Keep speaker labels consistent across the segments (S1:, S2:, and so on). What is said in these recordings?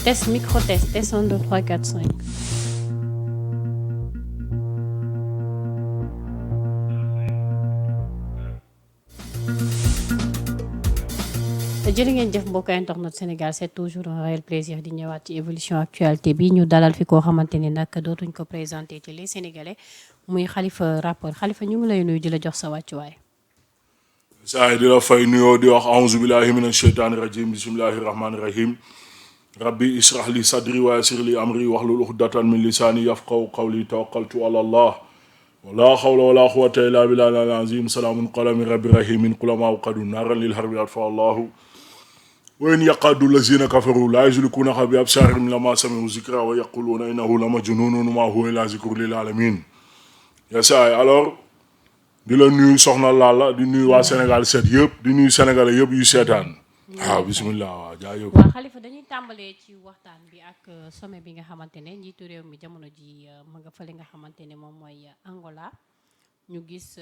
S1: Test, micro-test, test 1, 2, 3, 4, 5. jërë ngeen jëf mbokk internet Sénégal c'est toujours un réel plaisir di ñëwaat ci évolution actualité bi ñu dalal fi koo xamante ni nag dootuñ ko présenté ci les Sénégalais muy Khalifa Rappeur Khalifa ñu ngi lay nuyu di la jox sa wàccuwaay.
S2: saa di la fay nuyoo di wax auzu billahi mina sheytaani rajim bismillahi rahmaani rahim rabbi israh li sadri wa yassir li amri wahlul uqdatan min lisaani yafqahu qawli tawakkaltu ala allah wala hawla wala quwwata illa billahi al-azim salaamun qala min rabbi rahimin qulama qadu naran lil harbi atfa allahu wa in yaqadu lazina kafaru la yuzlikuna bi absarihim lama sami'u zikra wa yaquluna innahu la majnunun ma huwa illa zikrun lil alamin yasaay alors di la nuyu soxna Lalla di nuyu waa Sénégal 7 yëpp di nuyu sénégalais yëpp yu seetaan waaw bismillah waaw jaajëf.
S1: waaw Khalifa dañuy tàmbalee ci waxtaan bi ak sommet bi nga xamante ne njiitu réew mi jamono ji ma nga fële nga xamante ne moom mooy Angola ñu gis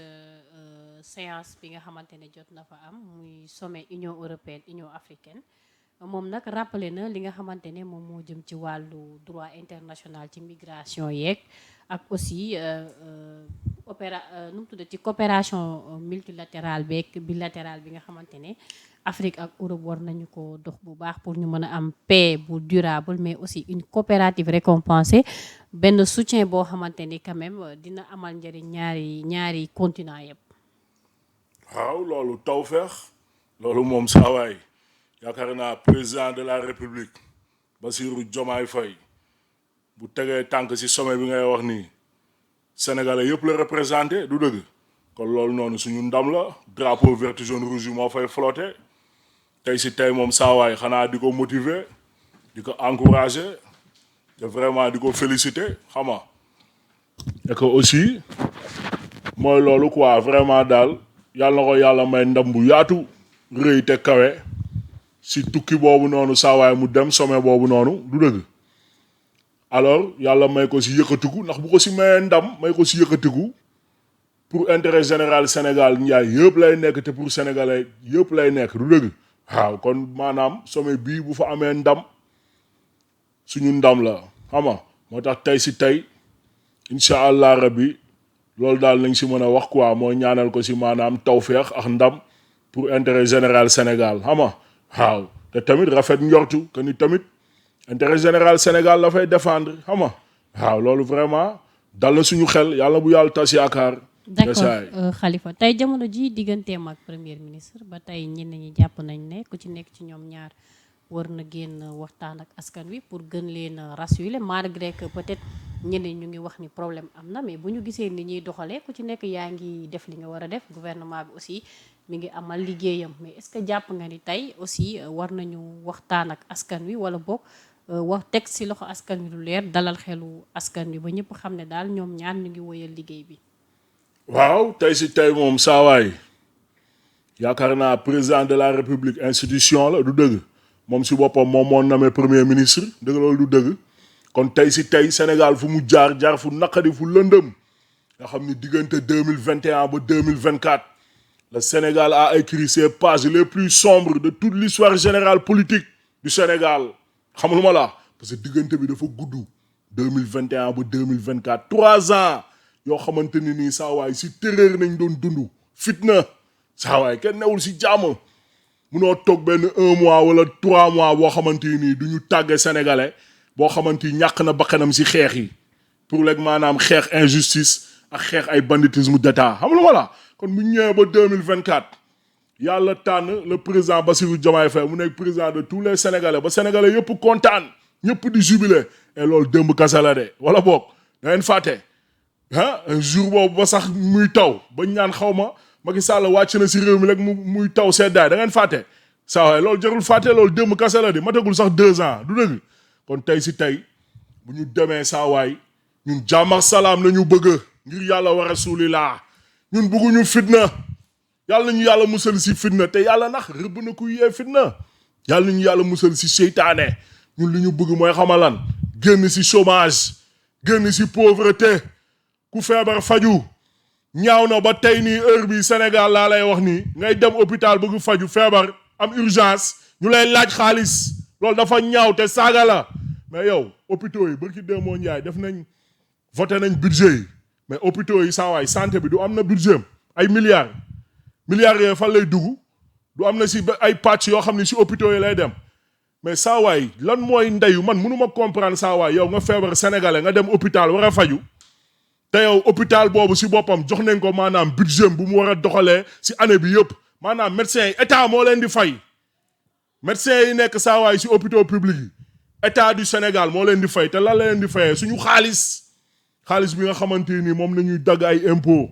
S1: séance bi nga xamante ne jot na fa am muy sommet Union européenne Union africaine moom nag rappelé na li nga xamante ne moom moo jëm ci wàllu droit international ci migration yeeg ak aussi nu mu tudd ci coopération multilatérale beeg bilatérale bi nga xamante ne Afrique ak Europe war nañu ko dox bu baax pour ñu mën a am paix bu durable mais aussi une coopérative récompensée benn soutien boo xamante ni quand même dina amal njëriñ ñaari continent yëpp.
S2: waaw loolu tawfeex loolu moom saawaay yaakaar naa président de la république Bassirou Diomaye Faye bu tegee tànk ci sommet bi ngay wax nii sénégalais yëpp la représenté du dëgg kon loolu noonu suñu ndam la drapeau vert jaune rouge yi moo fay flotté tey ci tey moom saawaay xanaa di ko motiver di ko encourager te vraiment di ko féliciter xam nga et que aussi mooy loolu quoi vraiment daal yàlla na ko yàlla may ndam bu yaatu rëy te kawe ci tukki boobu noonu saawaay mu dem sommet boobu noonu du dëgg alors yàlla may ko ci yëkkatiku ndax bu ko ci mayee ndam may ko ci yëkkatiku pour intérêt général Sénégal njaay yëpp lay nekk te pour sénégalais yëpp lay nekk du dëgg waaw kon maanaam sommet bii bu fa amee ndam suñu ndam la xam nga moo tax tey ci tey incha allah rabbi loolu daal nañ ci mën a wax quoi moo ñaanal ko ci maanaam tawféex ak ndam pour intérêt général Sénégal xam nga waaw te tamit rafet njortu que ni tamit intérêt général Sénégal la fay défendre xam nga waaw loolu vraiment dal na suñu xel yàlla bu yàlla tas yaakaar.
S1: d'accord Khalifa tey jamono ji digganteem ak premier ministre ba tey ñenn ñi jàpp nañ ne ku ci nekk ci ñoom ñaar war na génn waxtaan ak askan wi pour gën leen rassurer malgré que peut-être ñeneen ñu ngi wax ni problème am na mais bu ñu gisee ni ñuy doxalee ku ci nekk yaa ngi def li nga war a def gouvernement bi aussi mi ngi amal liggéeyam mais est-ce que jàpp nga ni tey aussi war nañu waxtaan ak askan wi wala boog wax teg ci loxo askan wi lu leer dalal xelu askan wi ba ñëpp xam ne daal ñoom ñaar ñu ngi woyal liggéey bi.
S2: waaw tey ci tey moom saawaay yaakaar naa président de la république institution la du dëgg moom ci boppam moom moo nommé premier ministre dëgg loolu du dëgg kon tey ci tey Sénégal fu mu jaar fu naqadi fu lëndëm nga xam ni diggante 2021 ba 2024 le Sénégal a écrit ses pages les plus sombres de toute l'histoire générale politique du Sénégal xam lu ma la parce que diggante bi dafa gudd 2021 ba 2024 3 ans yoo xamante ni nii saa waay ci terreur nañ doon dund fitna saa waay kenn newul ci jàmm munoo toog benn 1 mois wala 3 mois boo xamante ni du ñu tàgge sénégalais boo xamante ni ñàkk na bakkanam ci xeex yi pour léegi maanaam xeex injustice ak xeex ay banditisme d'état xam lu ma la kon bu ñu ñëwee ba 2024 yàlla tànn le président Bassirou Diomaye Faye mu nekk président de tous les sénégalais ba sénégalais yëpp kontaan ñëpp di jubilé et loolu démb kasa la de wala boog da ngeen fàtte un jour boobu ba sax muy taw ba ñaan xaw ma Macky Sall wàcc na ci réew mi rek muy taw seddaay da ngeen fàtte saa waay loolu jarul fàtte loolu démb kasa la de matagul sax 2 ans du dëgg kon tey ci tey bu ñu demee saa waay ñun jàmm ak salaam la ñu bëgg ngir yàlla wa rasulillah ñun bëgguñu fitna yàlla nañu yàlla musal ci fitna te yàlla nax rëbb na ku yee fitna yàlla nañu yàlla musal ci seytaane ñun li ñu bëgg mooy xamalan génn ci chômage génn ci pauvreté ku feebar faju ñaaw na ba tey nii heure bi Sénégal laa lay wax nii ngay dem hôpital bëgg faju feebar am urgence ñu lay laaj xaalis loolu dafa ñaaw te saaga la mais yow hôpitaux yi barki Demba Ndiaye def nañ voté nañ budget yi mais hôpitaux yi saa waay santé bi du am na budget ay milliards yooyu fan lay dugg du am na si ay pàcc yoo xam ne si hôpitaux yi lay dem mais saa waay lan mooy ndeyu man mënu ma comprendre saa waay yow nga feebar sénégalais nga dem hôpital war a faju te yow hôpital boobu si boppam jox nañ ko maanaam budget bu mu war a doxalee si année bi yëpp maanaam médecins yi état moo leen di fay médecins yi nekk saa waay si hôpitaux publics yi état du Sénégal moo leen di fay te lan la leen di fayee suñu xaalis bi nga xamante ni moom la ñuy dagg ay impôt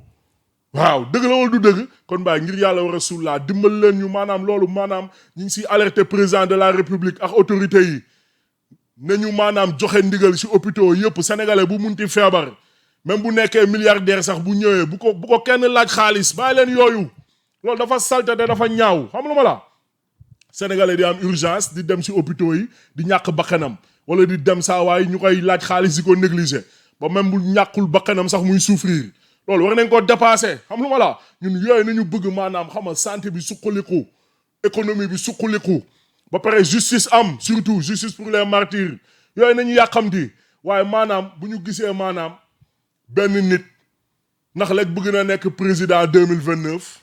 S2: waaw dëgg la wala du dëgg kon baay ngir yàlla war a sullaa dimbal leen ñu maanaam loolu maanaam ñu ngi siy alerter président de la république ak autorités yi nañu maanaam joxe ndigal si hôpitaux yëpp sénégalais bu munti feebar même bu nekkee milliardaire sax bu ñëwee bu ko kenn laaj xaalis bàyyi leen yooyu loolu dafa salte te dafa ñaaw xam lu ma la sénégalais di am urgence di dem si hôpitaux yi di ñàkk bakkanam wala di dem saa waay ñu koy laaj xaalis di ko négliger ba même bu ñàkkul bakkanam sax muy souffrir loolu war nañ ko dépasser xam lu ma la ñun yooyu nañu bëgg maanaam xam nga santé bi suqaliku économie bi suqaliku ba pare justice am surtout justice pour les martyrs yooyu nañu yàqamti waaye maanaam bu ñu gisee maanaam benn nit ndax léegi bëgg na nekk président 2029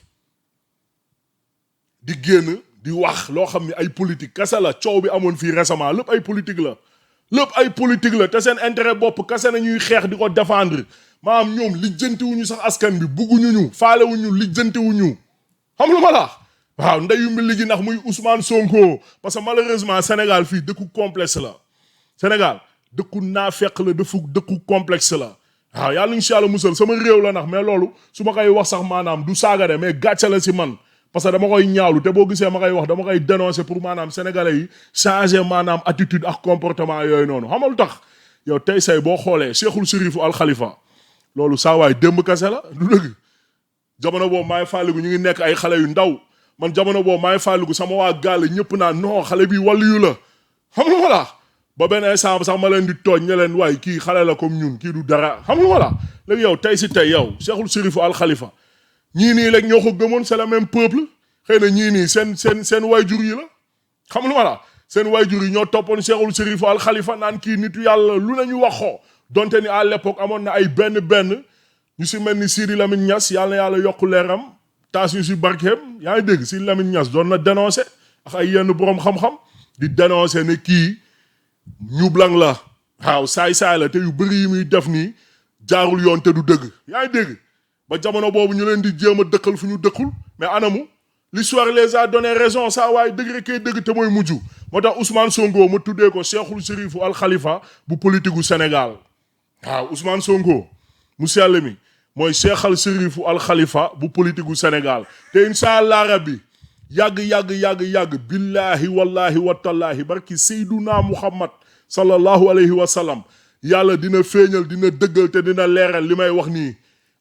S2: di génn di wax loo xam ne ay politique kese la coow bi amoon fii récemment lépp ay politique la te seen intérêt bopp kese na ñuy xeex di ko défendre maanaam ñoom lijjantiwuñu sax askan bi bugguñu ñu faalewuñu lijjantiwuñu xam lu ma la waaw ndeyu mbi ligi ndax muy Ousmane Sonko parce que malheureusement Sénégal fii dëkku complexe la Sénégal dëkku naafeq la dëkku complexe la waaw yàlla ñu si yàlla musal sama réew la ndax mais loolu su ma koy wax sax maanaam du saaga de mais gàcce la si man parce que dama koy ñaawlu te boo gisee ma koy wax dama koy dénoncer pour maanaam sénégalais yi changer maanaam attitude ak comportement yooyu noonu xam nga lu tax yow tey say boo xoolee Cheikhul Chérifu Al Khalifa loolu saa waay démb kase la du dëgg jamono boobu maay fàlligu ñu ngi nekk ay xale yu ndaw man jamono boobu maay fàlligu sama waa gaale ñëpp naa non xale bi wàllu la xam nga voilà ba benn instant sax ma leen di tooñ ne leen waaye kii xale la comme ñun kii du dara xam nga voilà léegi yow tey si tey yow Cheikhul Chérifu Al Khalifa ñii nii léegi ñoo ko gëmoon c'est le même peuple xëy na ñii nii seen wayjur yi la xam nga voilà seen wayjur yi ñoo toppoon Cheikhul Chérifu Al Khalifa naan kii nitu yàlla lu nañu waxoo donte ni à l'époque amoon na ay benn ñu si mel ni Sidi Lamine Niass yàlla na yàlla yokk leeram taas ñu si barkeem yaa ngi dégg Sidi Lamine Niass doon na dénoncé ak ay yenn boroom xam-xam di dénoncé ne kii ñublang la waaw saay-saay la te yu bëri yi muy def nii jaarul yoon te du dëgg yaa ngi dégg ba jamono boobu ñu leen di jéem a dëkkal fu ñu dëkkul mais anamu l'histoire les a donné raison saa waaye dëgg rek kay dëgg te mooy mujj moo tax Ousmane Sonko ma tuddee ko Cheikhul Chérifu Al Khalifa bu politique gu Sénégal waaw Ousmane Sonko mu sell mi mooy Cheikhul Chérifu Al Khalifa bu politique gu Sénégal te incha allah rabbi yàgg billahi wallahi watallaahi barki Seyduna Muhammad sallallahu alayhi wa sallam yàlla dina feeñal dina dëggal te dina leeral li may wax nii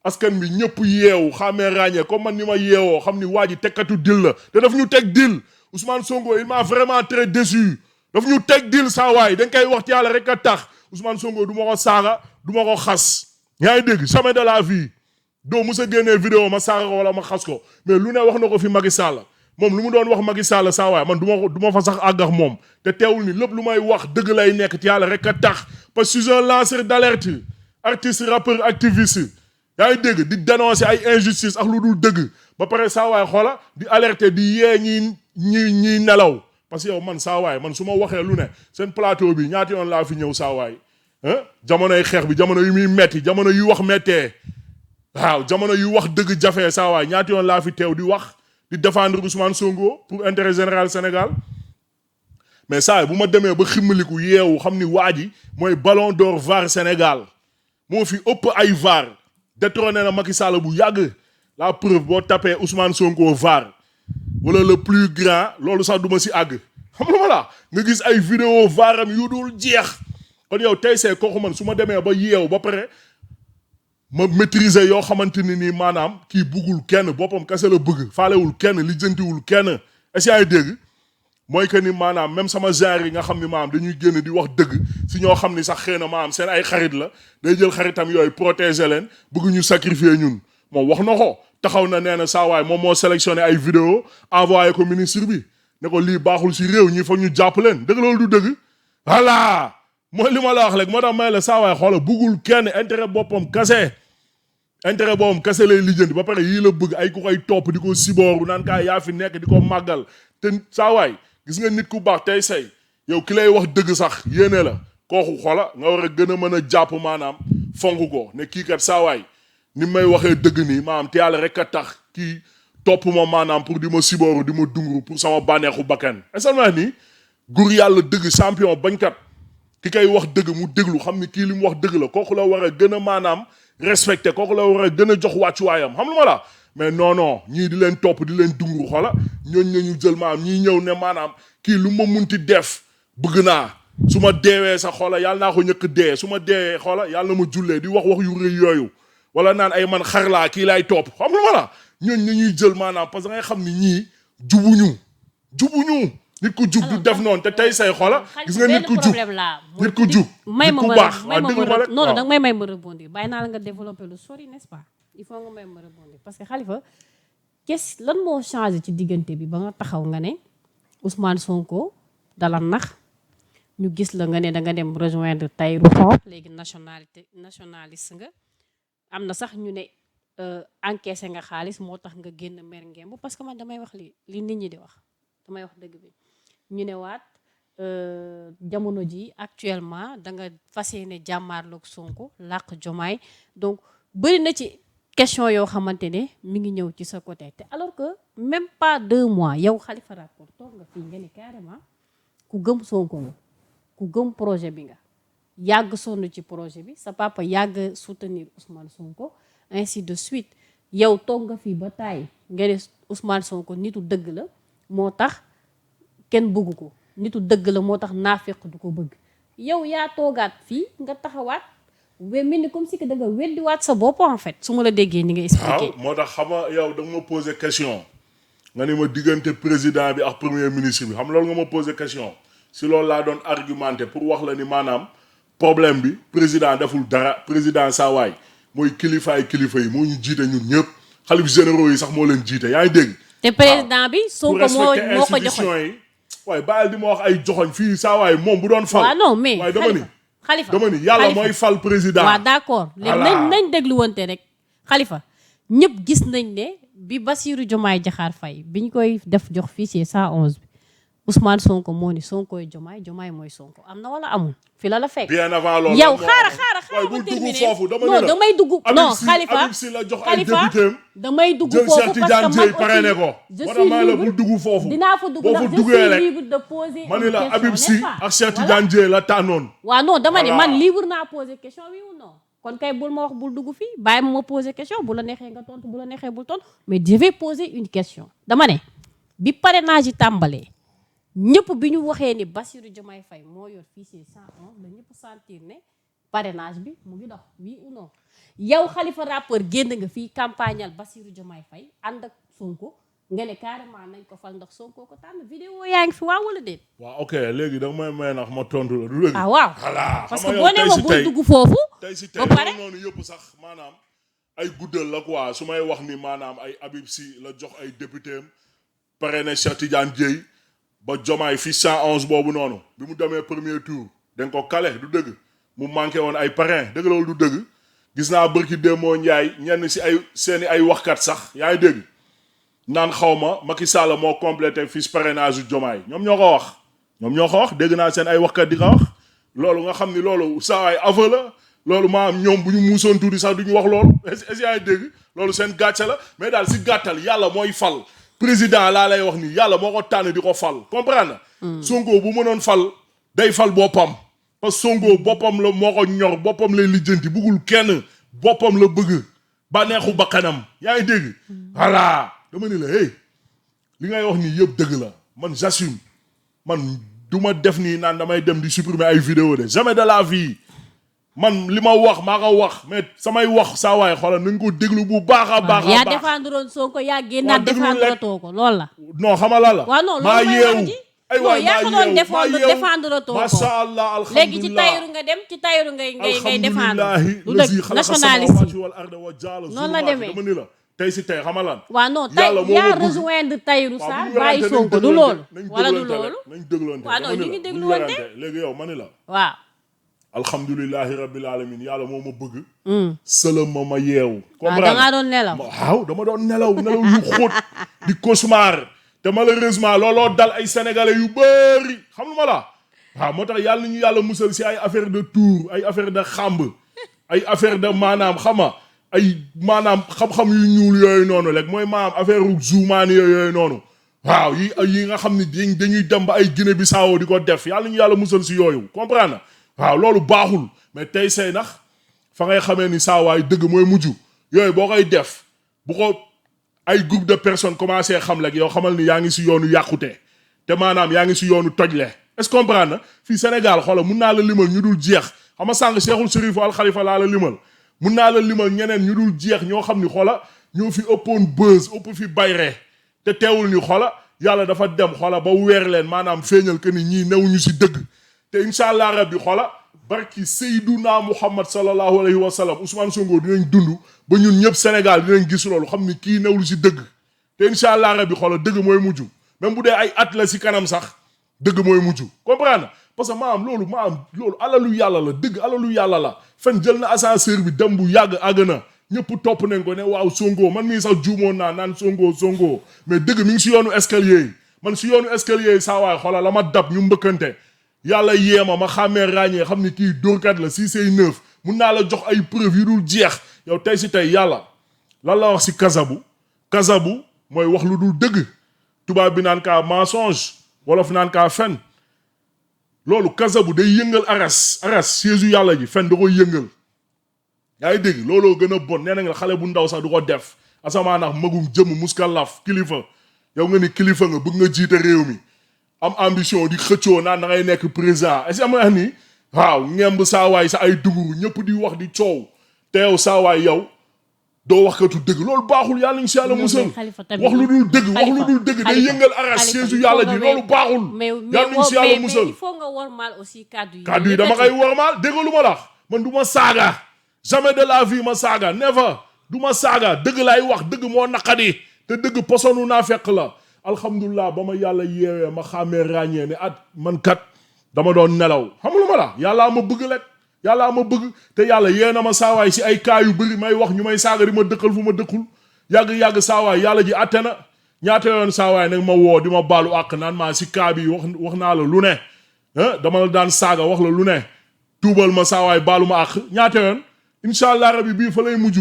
S2: askan bi ñëpp yeewu xàmmee ràññee comme man ni ma yeewoo xam ni waa ji tekkatu dil la te daf ñu teg dil Ousmane Sonko il m'a vraiment très déçu daf ñu teg dil saa waay dañ koy wax ci yàlla rek a tax Ousmane Sonko du ma ko saaga du ma ko xas yaa ngi dégg jamais de la vie doo mos a génnee vidéo ma saaga ko wala ma xas ko mais lu ne wax na ko fi Macky Sall moom lu mu doon wax Macky Sall saa waay man du ma fa sax àggax moom te teewul ni lépp lu may wax dëgg lay nekk ci yàlla rek a tax parce que je suis un lanceur d'alerte artiste rappeur activiste yaa ngi dégg di dénoncer ay injustice ak lu dul dëgg ba pare saa waay xoola di alerter di yee ñi nelaw parce que yow man saa waay man su ma waxee lu ne seen plateau bi ñaati yoon laa fi ñëw saa waay jamonoy xeex bi jamono yu muy metti jamono yu wax mettee waaw jamono yu wax dëgg jafee saa waay ñaati yoon laa fi teew di wax di défendre Ousmane Sonko pour intérêt général Sénégal mais saa bu ma demee ba ximmaliku yeewu xam ni waa ji mooy ballon d'or VAR Sénégal moo fi ëpp ay VAR détrôné na Macky Sall bu yàgg la preuve boo tapé Ousmane Sonko VAR wala le plus grand loolu sax du ma si àgg xam nga voilà nga gis ay vidéo VARam yu dul jeex kon yow tey see kooku man su ma demee ba yeewu ba pare ma maîtriser yoo xamante ni nii maanaam kii buggul kenn boppam kese la bëgg faalewul kenn lijjantiwul kenn est-ce que yaa ngi dégg mooy que ni maanaam même sama genre yi nga xam ni maanaam dañuy génn di wax dëgg si ñoo xam ni sax xëy na maanaam seen ay xarit la day jël xaritam yooyu protéger leen bëgg ñu sacrifier ñun moom wax na ko taxaw na nee na saa waay moom moo sélectionné ay vidéo envoyé ko ministre bi ne ko lii baaxul si réew ñi foog ñu jàpp leen dëgg loolu du dëgg voilà mooy li ma la wax rek moo tax may la saa waay xoola buggul kenn intérêt boppam kase lay lijjanti ba pare yii la bëgg ay ku koy topp di ko sibooru naan kaa yaa fi nekk di ko màggal te saa waay gis nga nit ku baax tey say yow ki lay wax dëgg sax yéene la kooku xoola nga war a gën a mën a jàpp maanaam fonk ko ne kii kat saa waay ni may waxee dëgg nii maanaam te yàlla rek a tax kii topp ma maanaam pour di ma sibooru di ma dunguru pour sama bànneexu bakkan est-ce nii gur yàlla dëgg champion bañkat ki koy wax dëgg mu déglu xam ni kii li mu wax dëgg la kooku la war a gën a maanaam respecté kooku la war a gën a jox wàccuwaayam xam lu ma la mais non ñii di leen topp di leen dunguru xoola ñooñ nañu jël maanaam ñii ñëw ne maanaam kii lu ma munti def bëgg naa su ma deewee sax xoola yàlla naa ko ñëkk dee su ma deewee xoola yàlla na ma jullee di wax yu rëy yooyu wala naan ay man xar laa kii laay topp xam lu ma la ñooñ nañuy jël maanaam parce que ngay xam ni ñii jubuñu nit ku jub du def noonu te tey say xoola gis nga nit ku jub nit ku baax waaw déglu ma rek
S1: non danga may ma rebondir bàyyi naa la nga développer lu sori n'est-ce pas il faut nga may ma rebondir parce que Khalifa lan moo changé ci diggante bi ba nga taxaw nga ne Ousmane Sonko dala nax ñu gis la nga ne da nga dem rejoindre Tahirou Fall léegi nationaliste nga am na sax ñu ne encaissé nga xaalis moo tax nga génn mer ngemb parce que man damay wax li nit ñi di wax damay wax dëgg bi ñu ne waat jamono ji actuellement da nga fas yéene jàmmaarloog Sonko làq Jomaay donc bëri na ci question yoo xamante ne mi ngi ñëw ci sa côté te alors que même pas 2 mois yow Khalifa Rappeur toog nga fii nga ne carrément ku gëm Sonko nga ku gëm projet bi nga yàgg sonn ci projet bi sa papa yàgg soutenir Ousmane Sonko ainsi de suite yow toog nga fii ba taay nga ne Ousmane Sonko nitu dëgg la moo tax kenn bëgg ko nitu dëgg la moo tax naafeq du ko bëgg yow yaa toogaat fii nga taxawaat mel ni comme si que da nga weddiwaat sa bopp en fait su ma la déggee ni nga expliqué.
S2: waaw moo tax xam nga yow da nga ma posé question nga ni ma diggante président bi ak premier ministre bi xam loolu nga ma posé question si loolu laa doon argumenté pour wax la ni maanaam problème bi président deful dara président saa waay mooy kilifa yi moo ñu jiite ñun ñëpp xalif généraux yi sax moo leen jiite yaa ngi dégg.
S1: te président bi Sonko moo ko joxoon
S2: yi waaye bàyyil di ma wax ay joxoñ fii saa waay moom bu doon fal.
S1: waaw non mais
S2: waaye
S1: Khalifa
S2: dama ni yàlla mooy fal président.
S1: waaw d'accord léegi nañ dégluwante rek Khalifa ñëpp gis nañ ne bi Bassirou Diomaye Diakhar Faye biñ koy def jox fichier 111 bi Ousmane Sonko moo ni Sonkoy Diomaye mooy Sonko am na wala amul fi la fekk.
S2: bien avant loolu
S1: yow xaaral
S2: bul dugg foofu
S1: non damay dugg non Khalifa
S2: Habib Sy la jox ay député
S1: damay dugg
S2: jël
S1: foofu
S2: Cheikh Tidiane Dièye parrainé ko.
S1: je
S2: moo
S1: suis
S2: tax may la
S1: libre
S2: bul dugg foofu.
S1: dinaa fa dugg
S2: boo fa
S1: ndax je
S2: duggee
S1: suis
S2: rek
S1: libre de poser
S2: ma ni
S1: une
S2: la
S1: question,
S2: Habib Sy
S1: n'est-ce pas?
S2: ak Cheikh Tidiane Dièye la tànnoon.
S1: waaw non dama ne
S2: Voilà.
S1: man libre naa poser question oui ou non kon kay bul ma wax bul dugg fii bàyyi ma poser question bu la neexee nga tontu bu la neexee bul tontu mais je vais poser une question dama ne bi parrainage yi tàmbalee ñëpp bi ñu waxee ni Bassirou Diomaye Faye moo yor fichier 111 ba ñëpp sentir ne parrainage bi mu ngi dox oui ou non yow Khalifa Rappeur génn nga fii campagnal Bassirou Diomaye Faye ànd ak Sonko nga ne carrément nañ ko fal ndax Sonko ko tànn vidéo yaa ngi fi waaw wala déet.
S2: waaw ok léegi da nga may nax ma tontu la du léegi.
S1: ah waaw
S2: voilà
S1: parce que boo nee ma bul dugg foofu.
S2: tey si
S1: ba pare
S2: noonu yëpp sax maanaam ay guddal la quoi su may wax ni maanaam ay Habib Sy la jox ay député am parrainé Cheikh Tidiane Dièye ba Diomaye fi 111 boobu noonu bi mu demee premier tour dañ ko kale du dëgg mu manqué woon ay parrain dëgg loolu du dëgg gis naa bërki Démo Ndiaye ñenn si ay seeni ay waxkat sax yaa ngi dégg naan xaw ma Macky Sall moo complété fiche parrainage yu Diomaye ñoom ñoo ko wax dégg naa seen ay waxkat di ko wax loolu nga xam ni loolu saa ay aveu la loolu maanaam ñoom bu ñu muusoon tuuti sax du ñu wax loolu est-ce yaa ngi dégg loolu seen gàcce la mais daal si gàttal yàlla mooy fal président laa lay wax ni yàlla moo ko tànn di ko fal comprendre na Sonko bu mënoon fal day fal boppam parce que Sonko boppam la moo ko ñor boppam lay lijjanti bëggul kenn boppam la bëgg bànneexu bakkanam yaa ngi dégg voilà dama ni la hey li ngay wax nii yëpp dëgg la man j'assume man du ma def nii naan damay dem di supprimer ay vidéo de jamais de la vie man li ma wax maa ko wax mais samay wax saa waay xoolal nañ ko déglu bu baax a baax.
S1: yaa défendre Sonko yaa génnaat défendre too ko loolu la.
S2: non xama la la.
S1: waaw non
S2: maa
S1: loolu
S2: yeewu ay waay
S1: yaa ko doon défendre too ko.
S2: macha allah alhamdulilah
S1: léegi ci Tahirou nga dem ci Tahirou ngay défendre.
S2: alhamdulilah
S1: du dëgg nationaliste yi
S2: wal arda wa jaala
S1: noonu la demee
S2: dama ni la tey si tey xam nga lan.
S1: waaw non tey yaa rejoindre Tahirou Sarr bàyyi Sonko du loolu. wala du loolu
S2: nañ dégloonte
S1: waaw non ñu ngi dégloonte
S2: léegi yow ma ni la.
S1: waaw.
S2: alhamdulilahi rabbil alamin yàlla moo ma bëgg. sëlëm ma yeewu.
S1: comprendre da ngaa doon nelaw.
S2: waaw dama doon nelaw yu xóot di cauchemar te malheureusement looloo dal ay sénégalais yu bëri xam lu ma la. waaw moo tax yàlla ñu yàlla musal si ay affaire de tour ay affaire de xamb ay affaire de maanaam xama ay maanaam xam-xam yu ñuul yooyu noonu rek mooy maanaam affaire zoumaan yooyu noonu waaw yi nga xam ne dañuy dem ba ay Guinée Bissau di ko def yàlla ñu yàlla musal si yooyu comprendre waaw loolu baaxul mais tey say nax fa ngay xamee ni saawaay dëgg mooy mujj yooyu boo koy def bu ko ay groupe de personnes commencé xam rek yow xamal ni yaa ngi si yoonu yàqute te maanaam yaa ngi si yoonu tojle est-ce que comprendre na fii Sénégal xoola mun naa la limal ñu dul jeex xam nga sànq Cheikhul Chérif Al Khalifa laa la limal mun naa la limal ñeneen ñu dul jeex ñoo xam ni xoola ñoo fi ëppoon buzz ëpp fi bayre te teewul ni xoola yàlla dafa dem xoola ba weer leen maanaam feeñal que ni ñii newuñu si dëgg te incha allah rabbi xoola barki Seyduna Muhammad sallallahu alayhi wa sallam Ousmane Sonko dinañ dund ba ñun ñëpp Sénégal dinañ gis loolu xam ni kii newul si dëgg te incha allah rabbi xoola dëgg mooy mujj même bu dee ay at la si kanam sax dëgg mooy mujj comprendre parce que maam loolu alalu yàlla la dëgg alalu yàlla la fen jël na ascenseur bi dem bu yàgg àgg na ñëpp topp nañ ko ne waaw Sonko man mii sax juumoon naan Sonko mais dëgg mi ngi si yoonu escalier yi man si yoonu escalier yi saa waay xoolal la ma dab ñu mbëkkante yàlla yeema ma xàmmee ràññee xam ni kii dóorkat la si say neuf mun naa la jox ay preuve yu dul jeex yow tey si tey yàlla lan la wax si kasabu mooy wax lu dul dëgg tubaab bi naan kaa mensonge wolof naan kaa fen loolu kasabu day yëngal aras siège yàlla ji fen da koy yëngal yaa ngi dégg looloo gën a bon nee na nga xale bu ndaw sax du ko def asamaa nax magum jëmm muskalaf kilifa yow nga ni kilifa nga bëgg nga jiite réew mi am ambition di xëccoo naan da ngay nekk président est-ce que am nga ni waaw ngemb saawaay sa ay duguru ñëpp di wax di coow te yow saawaay yow doo wax katu dëgg loolu baaxul yàlla ñu si yàlla musal wax lu dul dëgg day yëngal aras siège yàlla ji loolu baaxul yàlla ñu si yàlla musal
S1: il faut nga wormaal aussi
S2: kaddu yi dama koy wormaal dégg lu ma la man du ma saaga jamais de la vie ma saaga never du ma saaga dëgg laay wax dëgg moo naqadi te dëgg posonu naa fekk la alhamdulilah ba ma yàlla yeewee ma xàmmee ràññee ne man kat dama doon nelaw xam lu ma la yàllaa ma bëgg rek yàllaa ma bëgg te yàlla yee na ma saawaay si ay cas yu bëri may wax ñu may saaga di ma dëkkal fu ma dëkkul yàgg saawaay yàlla ji atte na ñaata yoon saawaay nag ma woo di ma baalu àq naan maa si cas bi wax naa la lu ne dama la daan saaga wax la lu ne tuubal ma saawaay baalu ma àq ñaata yoon incha allah rabi bii fa lay mujj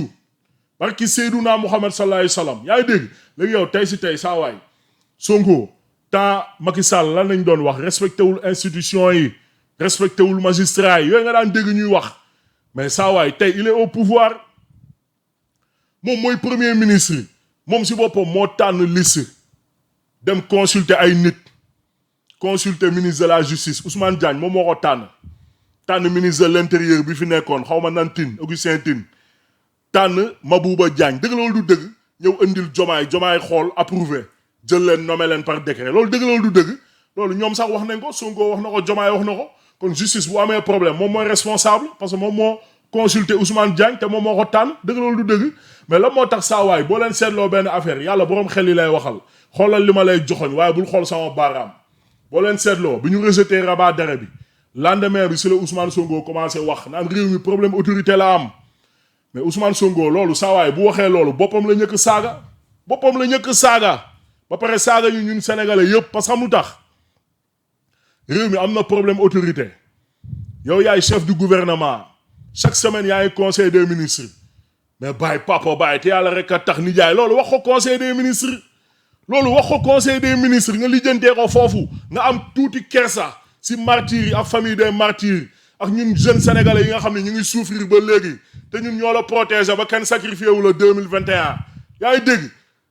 S2: barki Seyduna Muhammad sallallahu alayhi wa sallam yaa ngi dégg léegi yow tey si tey saawaay Sonko temps Macky Sall lan lañ doon wax respecté wul institution yi respecté wul magistrat yi yooyu nga daan dégg ñuy wax mais saawaay tey il est au pouvoir moom mooy premier ministre moom si boppam moo tànn liste dem consulter ay nit consulter ministre de la justice Ousmane Diagne moom moo ko tànn ministre de l'intérieur bi fi nekkoon xaw ma nan Tine Augustin Tine tànn Mabouba Diagne dëgg loolu du dëgg ñëw indil jomaay xool approuvé jël leen nommé leen par décret loolu dëgg loolu du dëgg loolu ñoom sax wax nañ ko Sonko wax na ko jomaay wax na ko kon justice bu amee problème moom mooy responsable parce que moom moo consulté Ousmane Diagne te moom moo ko tànn dëgg loolu du dëgg mais la moo tax saawaay boo leen seetloo benn affaire yàlla boroom xel yi lay waxal xoolal li ma lay joxoñ waaye bul xool sama baaraam boo leen seetloo bi ñu rejeté rabat d'arrêt bi lendemain bi si la Ousmane Sonko commencé wax naan réew mi problème autorité la am mais Ousmane Sonko loolu saawaay bu waxee loolu boppam la ñëkk saaga ba pare saaga ñu ñun sénégalais yëpp parce que xam lu tax réew mi am na problème autorité yow yaay chef du gouvernement chaque semaine yaa ngi conseil des ministres mais bàyyi papa bàyyi te yàlla rek a tax nijaay loolu wax ko conseil des ministres nga lijjantee ko foofu nga am tuuti kersa si martyrs yi ak famille des martyrs ak ñun jeunes sénégalais yi nga xam ne ñu ngi souffrir ba léegi te ñun ñoo la protéger ba kenn sacrifié wu la 2021 yaa ngi dégg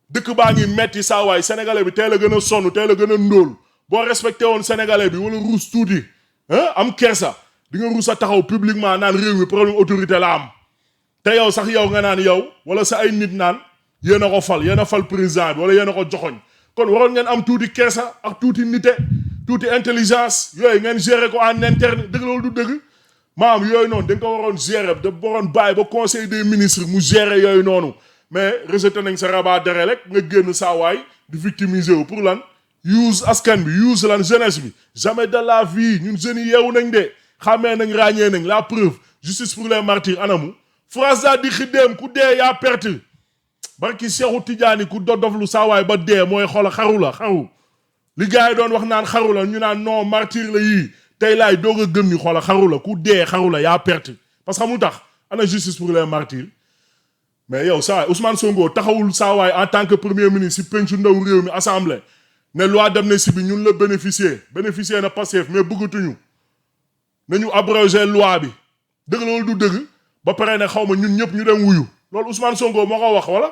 S2: dëkk baa ngi metti saawaay sénégalais bi teel a gën a sonn teel a gën a ndóol boo respecté woon sénégalais bi wala ruus tuuti am kersa di nga ruus a taxaw publiquement naan réew mi problème autorité la am te yow sax yow nga naan yow wala sa ay nit naan yéen a ko fal président bi wala yéen a ko joxoñ kon waroon ngeen am tuuti kersa ak tuuti nite tuuti intelligence yooyu ngeen gérer ko en interne dëgg loolu du dëgg maam yooyu noonu da nga ko waroon gérer da waroon bàyyi ba conseil des ministres mu gérer yooyu noonu mais rejeté nañ sa rabat d'arrêt rek nga génn saa waay di victimiser wu pour lan use askan bi use lan jeunesse bi jamais de la vie ñun jeunes yi yeewu nañ de xàmmee nañ ràññee nañ la preuve justice pour les martyrs anamu France di xiddeem ku dee yaa perte barki Seexu Tijaani ku dodoflu saa waay ba dee mooy xoola xaru li gars yi doon wax naan xaru la ñu naan non martyr la yii tey laay doog a gëm ni xoola xaru la ku dee xaru la yaa perte parce que xamul tax ana justice pour les martyrs mais yow saa waay Ousmane Sonko taxawul saa waay en tant que premier ministre si pencu ndaw réew mi assemblée ne loi d'amnistie bi ñun la bénéficier na Pastef mais bëggatuñu nañu abroger loi bi dëgg loolu du dëgg ba pare ne xaw ma ñun ñëpp ñu dem wuyu loolu Ousmane Sonko moo ko wax wala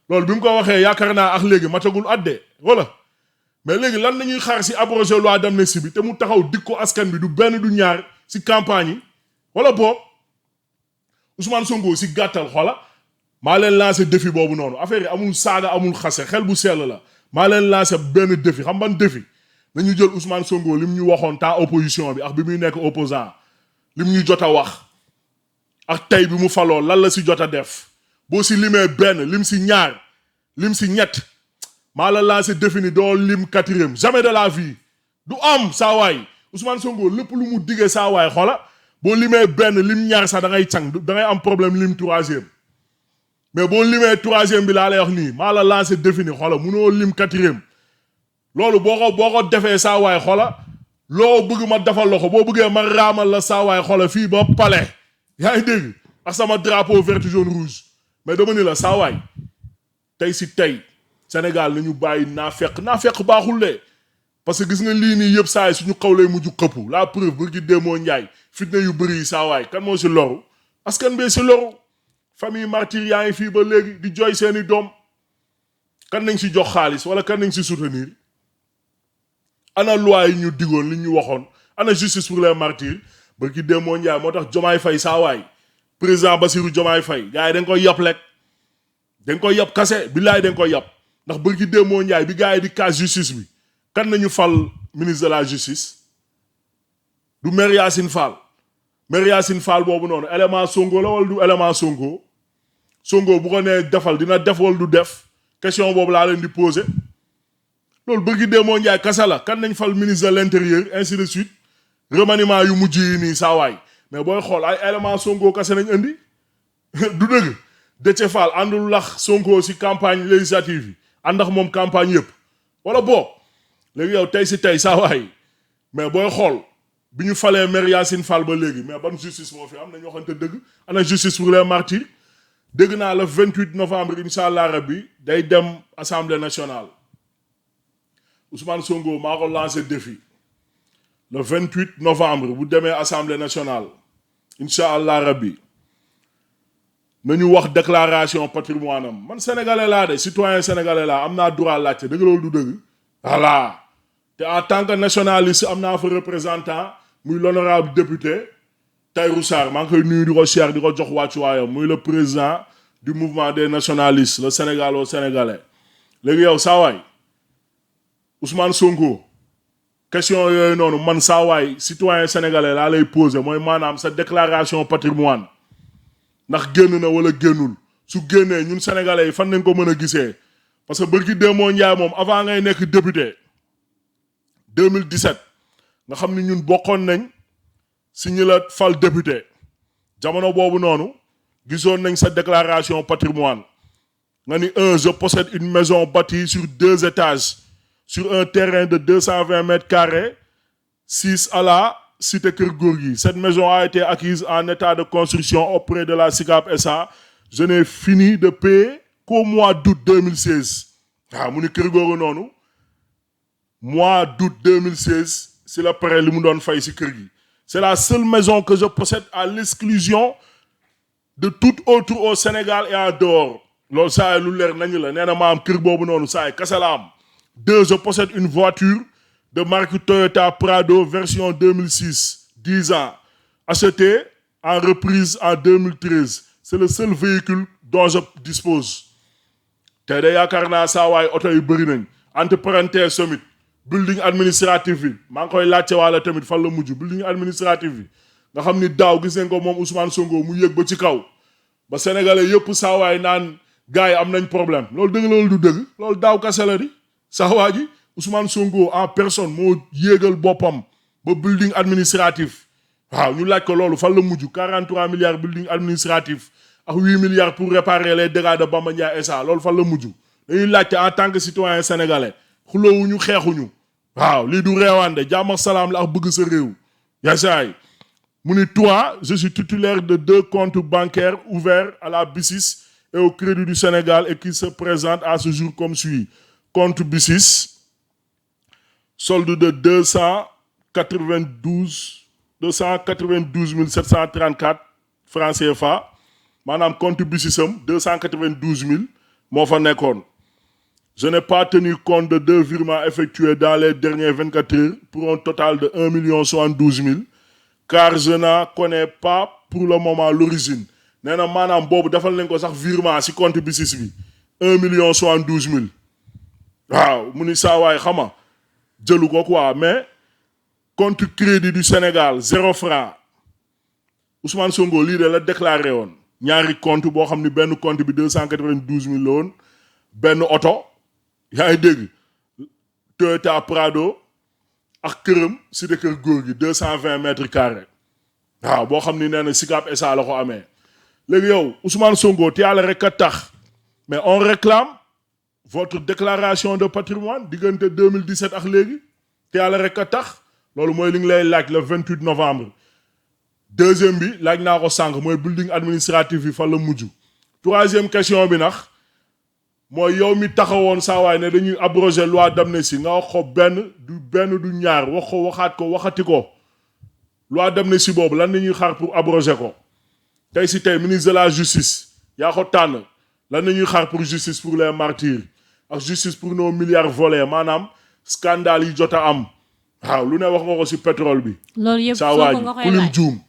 S2: loolu bi mu ko waxee yaakaar naa ak léegi matagul adde wala mais léegi lan la ñuy xaar si abroger loi d'amnistie bi te mu taxaw dik ko askan bi du benn du ñaar si campagne yi wala boog Ousmane Sonko si gàttal xoola maa leen lancé défi boobu noonu affaire yi amul saaga amul xase xel bu sell la maa leen lancé benn défi xam ban défi nañu jël Ousmane Sonko lim ñu waxoon temps opposition bi ak bi muy nekk opposant lim ñu jot a wax ak tey bi mu faloo lan la si jot a def boo si limee benn lim si ñaar lim si ñett maa la lancé défi ni doo lim quatrième jamais de la vie du am saa waay Ousmane Sonko lépp lu mu diggee saa waay xoola boo limee benn lim ñaar sax da ngay càng da ngay am problème lim troisième mais boo limee troisième bi laa lay wax nii maa la lancé défi ni xoola munoo lim quatrième loolu boo ko defee saa waay xoola loo bëgg ma defal la ko boo bëggee ma raamal la saa waay xoola fii ba palais yaa ngi dégg ak sama drapeau vert jaune rouge mais dama ni la saa waay tey si tey Sénégal nañu bàyyi naa fekk baaxul de parce que gis nga lii nii yëpp saa yi suñu xaw lay mujj këpp la preuve bërki déemoo njaay fitna yu bëri yi saa waay kan moo si loru askan bee si loru famille martyr yaa ngi fii ba léegi di jooy seeni doom kan nañ si jox xaalis wala kan nañ si soutenir ana loi yi ñu digoon li ñu waxoon ana justice pour les martyrs bërki déemoo njaay moo tax Jomaay Fay saa waay président Bassirou Jomaay Fay gars yi dañ koy yab lekk dañ koy yab kase billaay dañ koy yab ndax bërki déemoo njaay bi gars yi di casse justice bi kan nañu fal ministre de la justice du Maire Yacine Fall boobu noonu élément Sonko la wala du élément Sonko bu ko nee defal dina def wala du def question boobu laa leen di poser loolu bërki déemoo njaay kase la kan nañ fal ministre de l'intérieur ainsi de suite remaniement yu mujj yi nii saa waay mais booy xool ay élément Sonko kase nañ indi du dëgg Déthié Fall àndul lax Sonko si campagne législative yi àndax moom campagne yëpp wala boo léegi yow tey si tey saa waay mais booy xool bi ñu falee Maire Yacine Fall ba léegi mais ban justice moo fi am nañu waxante dëgg ana justice pour les martyrs dégg naa le 28 novembre incha allah rabbi day dem assemblée nationale Ousmane Sonko maa ko lancé défi le 28 novembre bu demee assemblée nationale incha allah rabbi nañu wax déclaration patrimoine am man sénégalais laa de citoyen sénégalais laa am naa droit laajte dëgg loolu du dëgg voilà te en tant que nationaliste am naa fa représentant muy l'honorable député Tahirou Sarr maa ngi koy nuyu di ko cher di ko jox wàccuwaayam muy le président du mouvement des nationalistes le Sénégal au Sénégalais léegi yow saa waay Ousmane Sonko question yooyu noonu man saa waay citoyen sénégalais laa lay poser mooy maanaam sa déclaration patrimoine ndax génn na wala génnul su génnee ñun sénégalais yi fan nañ ko mën a gisee parce que bërki déemoo njaay moom avant ngay nekk député 2017 nga xam ni ñun bokkoon nañ si ñi la fal député jamono boobu noonu gisoon nañ sa déclaration patrimoine nga ni je possède une maison bâtie sur 2 étages sur un terrain de 220 mètres carrés 6 à la cité Kër Gorgui. Cette maison a été acquise en état de construction auprès de la SICAP SA. Je n'ai fini de payer qu'au mois d'août 2016. waaw mu ni Kër googu noonu mois d'août 2016 c'est la pare li mu doon fay si kër gi. C'est la seule maison que je possède à l'exclusion de toute autre au Sénégal et en dehors. loolu saa yi lu leer nañu la nee na ma am kër boobu noonu saa yi kese la am. 2 je possède une voiture de marque Toyota Prado version 2006, 10 ans, acheté en reprise en 2013. C'est le seul véhicule dont je dispose. te de yaakaar naa saa waay oto yu bëri nañ entre parenthèses tamit building administratif bi maa ngi koy laajte waale tamit fan la mujj building administratif bi nga xam ni daaw gis nañ ko moom Ousmane Sonko mu yëg ba ci kaw ba sénégalais yëpp saa waay naan gars yi am nañ problème loolu dëgg loolu du dëgg loolu daaw kase la di sax waa ji Ousmane Sonko en personne moo yéegal boppam ba building administratif waaw ñu laaj ko loolu fan la mujj 43 milliards building administratif ak 8 milliards pour réparer les dégâts de Bamba Ndiaye SA loolu fan la mujj dañuy laajte en tant que citoyen sénégalais xuloowuñu xeexuñu waaw lii du réewande jàmm ak salaam la ak bëgg sa réew yasaay mu ni toi je suis titulaire de 2 comptes bancaires ouverts à la BICIS et au Crédit du Sénégal et qui se présentent à ce jour comme suit. Compte BICIS solde de 292 734 francs CFA maanaam compte BICISam 292 000 moo fa nekkoon. Je n'ai pas tenu compte de 2 virements effectués dans les dernières 24 heures pour un total de 1 072 000 car je n'en connais pas pour le moment l'origine. nee na maanaam boobu defal nañ ko sax virement si compte BICIS bi 1 072 000 waaw mu ni saa waay xama jëlu ko quoi mais compte crédit du Sénégal 0 franc Ousmane Sonko lii de la déclaré woon ñaari compte boo xam ni benn compte bi 292 000 la woon benn oto yaa ngi dégg Toyota Prado ak këram si de kër góor gi 220 mètres carrés waaw boo xam ni nee na Sicap SA la ko amee léegi yow Ousmane Sonko te yàlla rek a tax mais on réclame votre déclaration de patrimoine diggante 2017 ak léegi te yàlla rek a tax loolu mooy li ngi lay laaj le 28 novembre deuxième bi laaj naa ko sànq mooy building administratif bi fa la mujj troisième question bi nag mooy yow mi taxawoon saawaay ne dañuy abroger loi d'amnistie nga wax ko benn du ñaar wax ko waxaat ko waxati ko loi d'amnistie boobu lan la ñuy xaar pour abroger ko tey si tey ministre de la justice yaa ko tànn lan la ñuy xaar pour justice pour les martyrs ak justice pour nos milliards volés maanaam scandale yi jot a am waaw lu ne wax nga ko si pétrole bi.
S1: loolu yëpp
S2: saawaay
S1: Sonko nga koy
S2: kulim
S1: laaj
S2: juum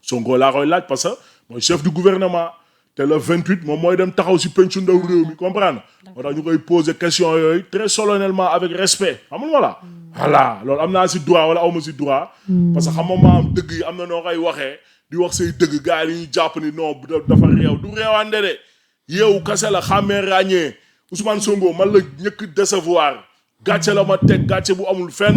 S2: Sonko laa koy laaj parce que mooy chef du gouvernement te le 28 moom mooy dem taxaw si pencu ndaw réew mi comprendre moo tax ñu koy poser question yooyu très solennellement avec respect xam nga voilà loolu am naa si droit wala aw ma si droit parce que xam nga maa am dëgg yi am na noo koy waxee di wax say dëgg gars yi ñuy jàpp ni non dafa réew du réewande de yow kase la xàmmee ràññee Ousmane Sonko man la ñëkk décevoir gàcce la ma teg gàcce bu amul fenn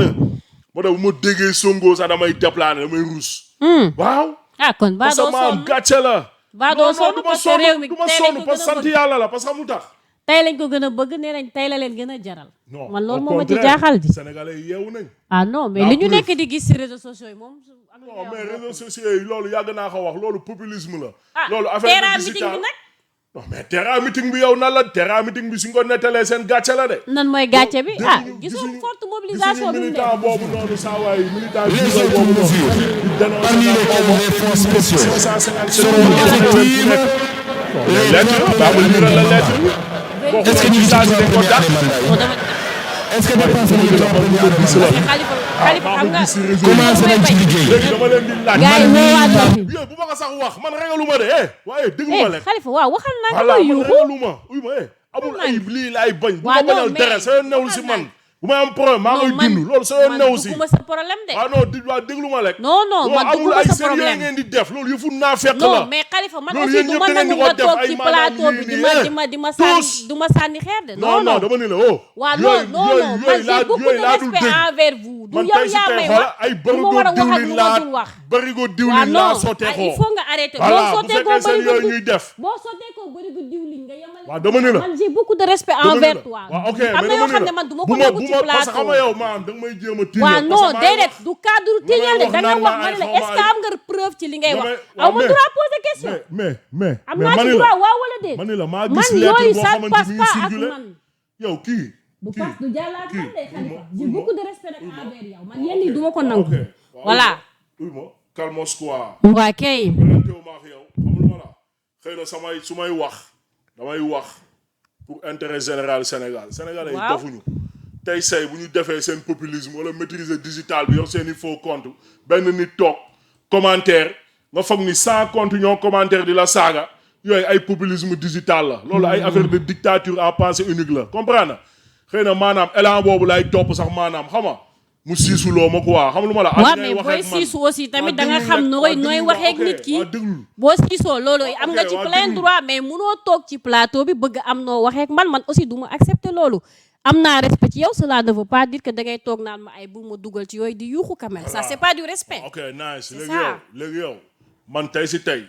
S2: moo tax bu ma déggee Sonko sax damay déplané damay ruus waaw
S1: kon ba
S2: parce que
S1: doo
S2: ma am
S1: sonn
S2: gàcce la
S1: ba doo sonn parce que réew mi
S2: du ma sonn parce que sant yàlla la parce que mu tax
S1: tey lañ ko gën a bëgg nee nañ tey la leen gën a jaral
S2: non
S1: man loolu moo ma ci jaaxal di
S2: sénégalais yi yeewu nañ
S1: non mais li ñu nekk di gis ci réseaux sociaux yi moom
S2: non mais réseaux sociaux yi loolu yàgg naa ko wax loolu populisme la loolu
S1: terrain
S2: affaire
S1: meeting bi nag
S2: non mais terrain meeting bi yow nan la terrain meeting bi suñ ko nettalee seen gàcce la de
S1: nan mooy gàcce bi gisoo forte mobilisation bi mu
S2: militant boobu noonu saa waay militant bi boobu noonu parmi les fonds spéciaux 557 lettre baa ma liral la lettre est-ce que ñu saa si dañ ko dàq est-ce que dépense nañu la
S1: Khalifa xam nga
S3: commencé nañ ci liggéey
S2: léegi dama leen di laaj
S1: gars yi woowaat na fi
S2: yow bu ma ko sax wax man regaluma de waaye déglu ma rek
S1: Khalifa waaw waxal naa
S2: voilà
S1: ko
S2: man
S1: yuuxu
S2: regaluma uy ma amul ay lii laay bañ bu ma bañal dara sa yoon newul si man bu may am problème maa koy dund loolu sa yoon new si
S1: man sa problème de
S2: non déglu ma rek
S1: non man
S2: amul ay
S1: sa
S2: sérieux
S1: problème
S2: ngeen di def loolu yëfu naa fekk la
S1: non mais Khalifa man
S2: loolu
S1: aussi
S2: yéen
S1: du
S2: ñëpp
S1: ma
S2: da ngeen
S1: nangu
S2: di ko
S1: nga
S2: def
S1: toog
S2: ay
S1: ci
S2: maanaam
S1: plateau bi di ma sànni du ma sànni xeer de non
S2: dama ni la
S1: waaw non man j'ai beaucoup de respect envers vous du yow yaa may wax
S2: ay
S1: du ma war a wax ak lu ma dul wax
S2: barigo diwlin laa sottee ko
S1: il faut nga arrêter
S2: voilà
S1: boo
S2: bu
S1: sottee ko
S2: fekkee seen yooyu
S1: barigo
S2: ñuy def
S1: boo sottee ko barigo diwlin nga yemale
S2: waaw dama ni la
S1: man j'ai beaucoup de respect envers toi
S2: waaw ok
S1: am na yoo xam ne man du ma ko nangu ci
S2: parce que xam nga
S1: plateau
S2: yow maanaam da nga may jéem a tiiñal
S1: waaw non déedéet du cadre tiiñal de da nga wax ma ne la est-ce que am nga preuve ci li ngay wax aw ma droit poser question
S2: mais
S1: am naa ci droit waaw wala déet
S2: ma ni la maa
S1: man
S2: gis lettre
S1: yooyu
S2: boo
S1: ça ne
S2: xamante
S1: passe
S2: ni
S1: pas ak
S2: circulé
S1: man
S2: yow kii
S1: du passe du jàllaat man de Khalifa j'ai
S2: oui,
S1: beaucoup de respect nag envers yow man yenn yi du ma ko nangu voilà
S2: uy ma calmos quoi
S1: waa kay
S2: tew ma ak yow xamul ma la xëy na su may wax damay wax pour intérêt général Sénégal sénégalais yi dofuñu tey say bu ñu defee seen populisme wala maîtriser digital bi yor seen i faux compte benn nit toog commentaire nga foog ni 100 compte ñoo commentaire di la saaga yooyu ay populisme digital la loolu ay affaire de dictature en pensée unique la comprendre na xëy na maanaam élan boobu lay topp sax maanaam xam nga mu siisuloo ma quoi xam lu ma la.
S1: waaw mais booy siisu aussi tamit da nga xam nooy waxee ak nit ki. boo siisoo loolu am nga ci plein droit mais munoo toog ci plateau bi bëgg am noo waxee ak man aussi du ma accepter loolu. am naa respect ci yow cela ne veut pas dire que da ngay toog naan ma ay bu ma dugal ci yooyu di yuuxu quand même. ça c'est pas du respect.
S2: ok nice léegi yow man tey si tey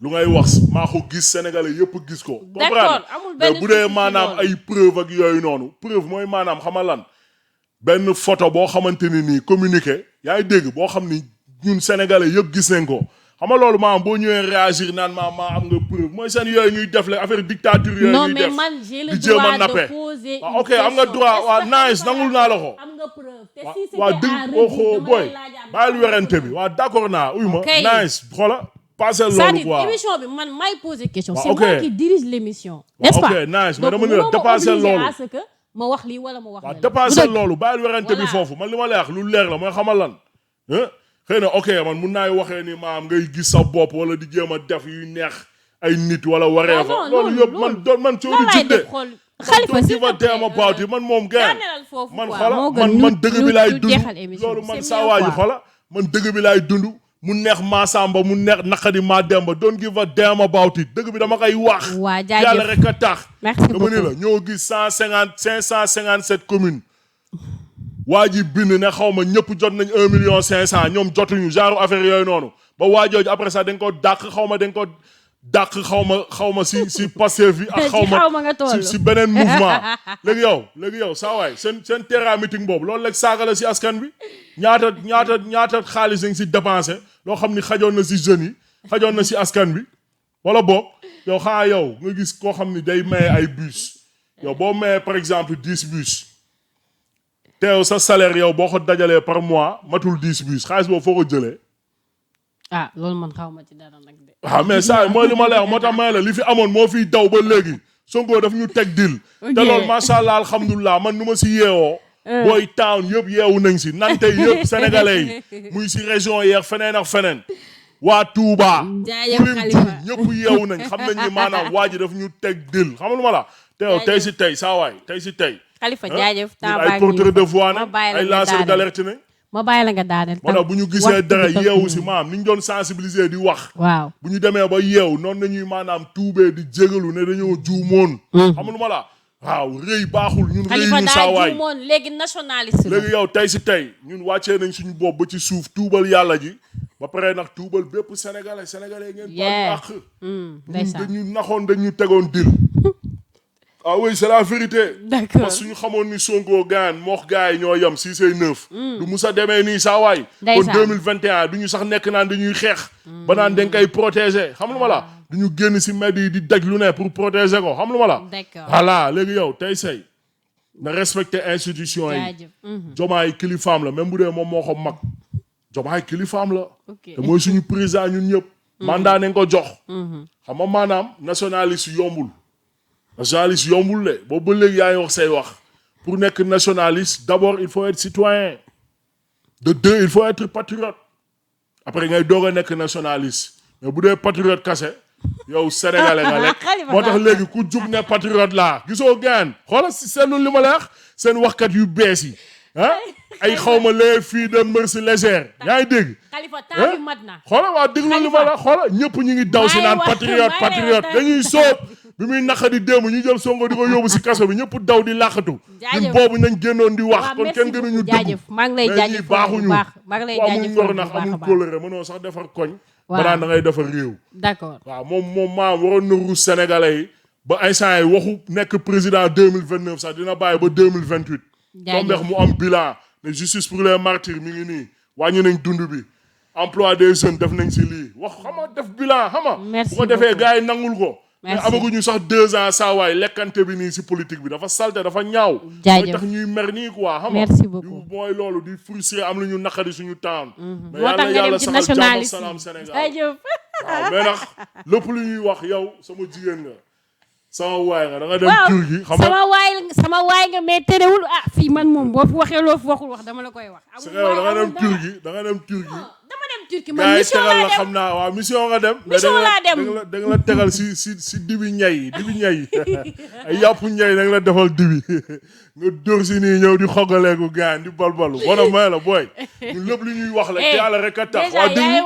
S2: lu ngay wax maa ko gis sénégalais yëpp gis ko.
S1: d'accord amul benn
S2: bu dee maanaam ay preuve ak yooyu noonu preuve mooy maanaam xama lan benn photo boo xamante ni nii communiqué yaa ngi dégg boo xam ni ñun sénégalais yëpp gis nañ ko xam nga loolu maanaam boo ñëwee réagir naan maa am nga preuve mooy seen yooyu ñuy def la affaire dictature yooyu ñuy def
S1: non mais man j'ai le droit de poser une
S2: ok am nga droit waaw nice nangul naa la ko.
S1: am nga preuve te si c'était
S2: waaw dëgg booy bàyyil werante bi waaw d'accord naa uy ma nice xoola passé loolu quoi
S1: émission bi man may poser question c'est moi qui dirige l'émission n'est-ce pas
S2: ok nice mais dama ne la dépassé loolu
S1: ma wax lii wala ma wax
S2: waaw dépassé loolu bàyyil werante bi foofu man li ma lay wax lu leer la mooy xamal lan xëy na ok man mun naay waxee ni maam ngay gis sa bopp wala di jéem a def yu neex ay nit wala waree fa loolu yëpp man coono jidde
S1: Khalifa si
S2: fa teema baawti man moom gën man xola man dëgg bi laay dund loolu man saa waaji xola man dëgg bi laay dund mu neex Massamba mu neex naqadi Mademba don't give a damn about it dëgg bi dama koy wax yàlla rek a tax dama ni la ñoo gis 557 communes waa ji bind ne xaw ma ñëpp jot nañ 1,5 million ñoom jotuñu genre affaire yooyu noonu ba waajooju après ça dañ ko dàq xaw ma si Pastef bi ak xaw ma si beneen mouvement léegi yow saa waay seen terrain meeting boobu loolu rek saaga la si askan bi ñaata xaalis dañ si dépensé loo xam ni xajoon na si jeunes yi xajoon na si askan bi wala boog yow xanaa yow nga gis koo xam ni day maye ay bus yow boo maye par exemple 10 bus te yow sa salaire yow boo ko dajalee par mois matul 10 bus xaalis boobu foo ko jëlee.
S1: ah loolu man xaw ma ci dara nag de.
S2: ah mais ça mooy li ma lay wax moo tax ma la li fi amoon moo fiy daw ba léegi Sonko daf ñu teg dil te loolu macha allah alhamdulilah man nu ma si yeewoo. booy town yëpp yeewu nañ si nante yëpp sénégalais yi muy si région yeex feneen ak feneen. waa Touba. ñëpp yeewu nañ xam nañ ni maanaam waa ji daf ñu teg dil xam lu ma la. te yow tey si tey saa waay tey si tey.
S1: Khalifa jaajëf
S2: ay porteur de voix na ay lanceur d'alerte nañ.
S1: ma bàyyi la nga daaneel.
S2: moo tax bu ñu gisee dara yeewu si maam ni ñu doon sensibiliser di wax.
S1: waaw
S2: bu ñu demee ba yeewu noonu nañuy maanaam tuubee di jégalu ne dañoo juumoon. xam nga lu ma la waaw rëy baaxul ñun rëy ñu saa waay
S1: juumoon léegi nationaliste la.
S2: léegi yow tey si tey ñun wàccee nañ suñu bopp ba ci suuf tuubal yàlla ji ba pare nag tuubal bépp sénégalais ngeen. baal àq. dañu naxoon dañu tegoon dil. ah oui c'est la vérité.
S1: d'accord
S2: parce que suñu xamoon ni Sonko gaan moox gars yi ñoo yem 6 et 9. du musa demee nii saa waay. kon 2021 du ñu sax nekk naan dañuy xeex. ba naan dañ koy protéger xam lu ma la. du ñu génn si mbedd yi di daj lu ne pour protéger ko xam lu ma la.
S1: d'accord
S2: voilà léegi yow tey say na respecter institution yi. Jomaay kilifaam la même bu dee moom moo ko mag. Jomaay kilifaam la. te mooy suñu président ñun ñëpp. mandat nañ ko jox. xam nga maanaam nationaliste yombul. nationaliste yombul le boobu ba léegi yaa ngi wax say wax pour nekk nationaliste d'abord il faut être citoyen de deux il faut être patriote après ngay doog a nekk nationaliste mais bu dee patriote kase yow sénégalais nga lekk moo tax léegi ku jug ne patriote laa gisoo gaan xoolal si seetlu li ma la wax seen waxkat yu bees yi ah ay xawma les filles de mœurs légères yaa ngi dégg
S1: Khalifa temps bi mat na
S2: xoolal waa déglu li ma la xoolal ñëpp ñu ngi daw si naan patriote dañuy sóob bi muy naqadi démb ñu jël Sonko di ko yóbbu si kaso bi ñëpp daw di làqatu. ñun boobu nañ génnoon di wax. kon kenn gënuñu dëgg.
S1: maa ngi lay jaajëf
S2: baaxuñu.
S1: maa ngi lay jaajëf
S2: amul ngor nax amul kóllëre mënoo sax defar koñ. waaw banaan da ngay defar réew.
S1: d'accord
S2: waaw moom maam waroon na ruus sénégalais yi ba instant yi waxu nekk président 2029 sax dina bàyyi ba 2028. tombeex mu am bilan ne justice pour les martyrs mi ngi nii wàññi nañ dund bi emploi des jeunes def nañ si lii wax xam nga def bilan xam nga. bu ko defee gars yi nangul ko. mais amaguñu sax 2 ans saa waay lekkante bi nii si politique bi dafa salte dafa ñaaw.
S1: jaajëf
S2: mooy tax ñuy mer nii quoi. xam nga
S1: merci beaucoup
S2: mooy loolu di frustré am lu ñu naqari suñu temps. mais
S1: moo tax nga dem ci nationaliste
S2: salaam Sénégal
S1: jaajëf.
S2: waaw mais nag lépp lu ñuy wax yow sama jigéen nga sama waay nga da nga dem tur gi. xam nga
S1: sama waay nga mais terewul fii man moom boo fi waxee loo fi waxul wax dama la koy wax.
S2: amul waay da nga dem tur gi da nga dem tur gi.
S1: dama dem Turquie man mission laa dem
S2: xam naa waaw mission nga dem.
S1: mission laa dem
S2: da nga la tegal si dibi ñay ay yàpp ñay da nga la defal dibi nga dóor si nii ñëw di xogaleeku gaan di balbalu bona may la booy ñun lépp lu ñuy wax la te yàlla rek a tax waa déglu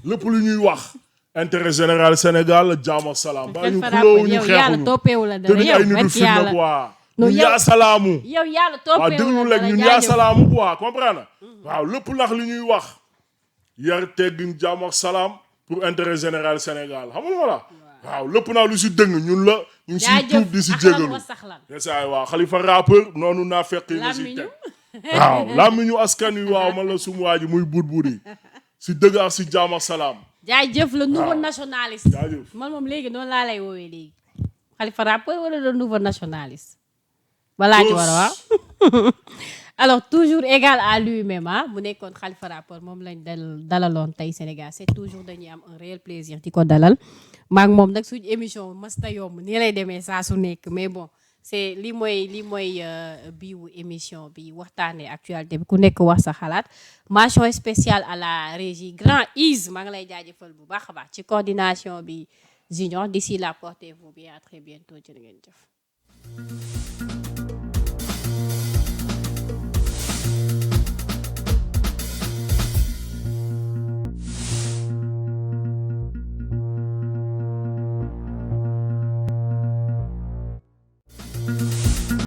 S2: lépp lu ñuy wax intérêt général Sénégal jàmm ak salaam ba ñu xulóowu ñu xeexuñu te duñ ay nitu fitna quoi ñun yaa salaamu
S1: yow yàlla toppee
S2: waaw déglu rek ñun yaa salaamu quoi comprendre waaw lépp nax li ñuy wax yar teggin jàmm ak salaam pour intérêt général Sénégal xam nga la waaw lépp naa lu si dëng ñun la ñu ngi siy tuub di si jégalu yesaay waaw Khalifa Rappeur noonu naa fekk yi nga si teg waaw làmmiñu askan wi waaw man la sumu waa ji muy buur yi si dëgg ak si jàmm ak salaam
S1: jaajëf le nouveau nationaliste
S2: jaajëf
S1: man moom léegi noonu laa lay woowee léegi Khalifa Rappeur wala le nouveau nationaliste balaa ci war a waaw alors toujours égal à lui-même mu nekkoon Khalifa Rappeur moom lañ dalaloon tey Sénégal c'est toujours dañuy am un réel plaisir di ko dalal maak moom nag suñu émission masta yomb nii lay demee saa su nekk mais bon c'est li mooy biiwu émission bi waxtaanee actualité bi ku nekk wax sa xalaat mention spéciale à la régie Grand Is maa ngi lay jaajëfal bu baax a baax ci coordination bi Junior d'ici là portez-vous bien à très bientôt jërë ngeen jëf